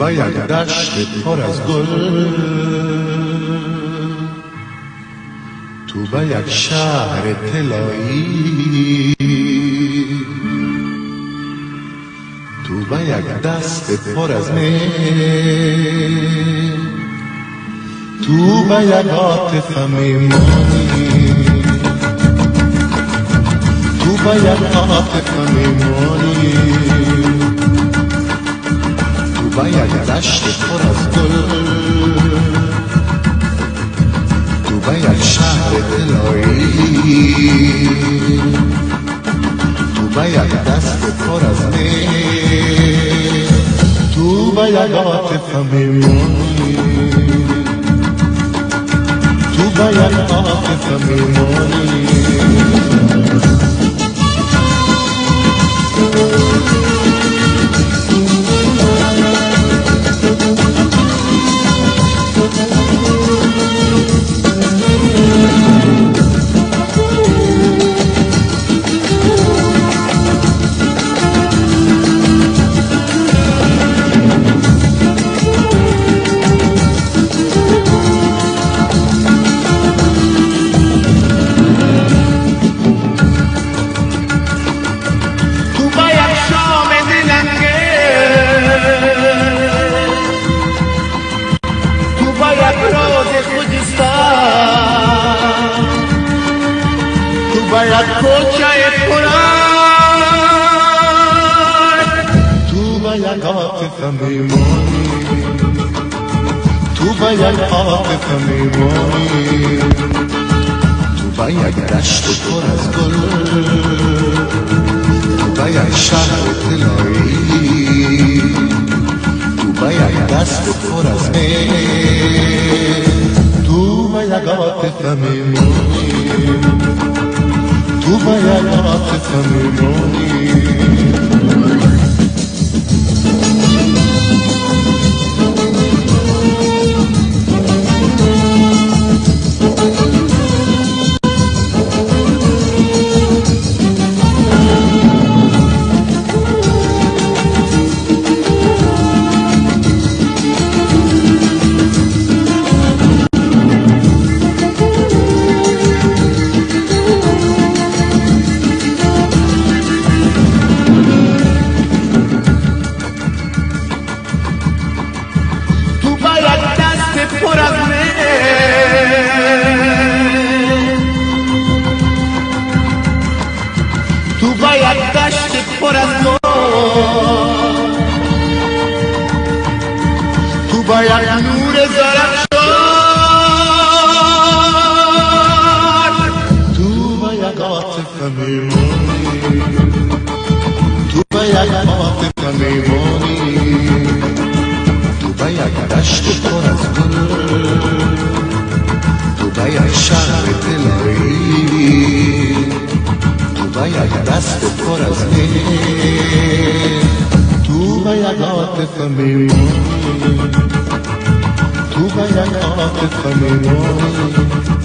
تو یک دشت پر از گل، تو به یک شهر طلایی، تو به یک دست پر از مه، تو به یک عاطفه میمانی، تو به یک عاطفه میمانی، تو به یک دشت پر از گل، تو به یک شهر طلایی، تو به یک دست پر از مه، تو به یک عاطفه میمانی، تو به یک عاطفه میمانی. تو به یک عاطفه میمانی، تو به یک عاطفه میمانی، تو به یک دشت پر از گل، تو به یک شهر طلایی، تو به یک دست پر از مه، تو به یک عاطفه میمانی، تو به یک عاطفه میمانی. تو با یک دشت پر از گل، تو با یک نور زرخشان، تو با یک عاطفه میمانی، تو با یک عاطفه میمانی، تو با یک دشت پر از گل، تو با یک شهر طلایی، تو به یک دست پر از مه، تو به یک عاطفه میمانی، تو به یک عاطفه میمانی.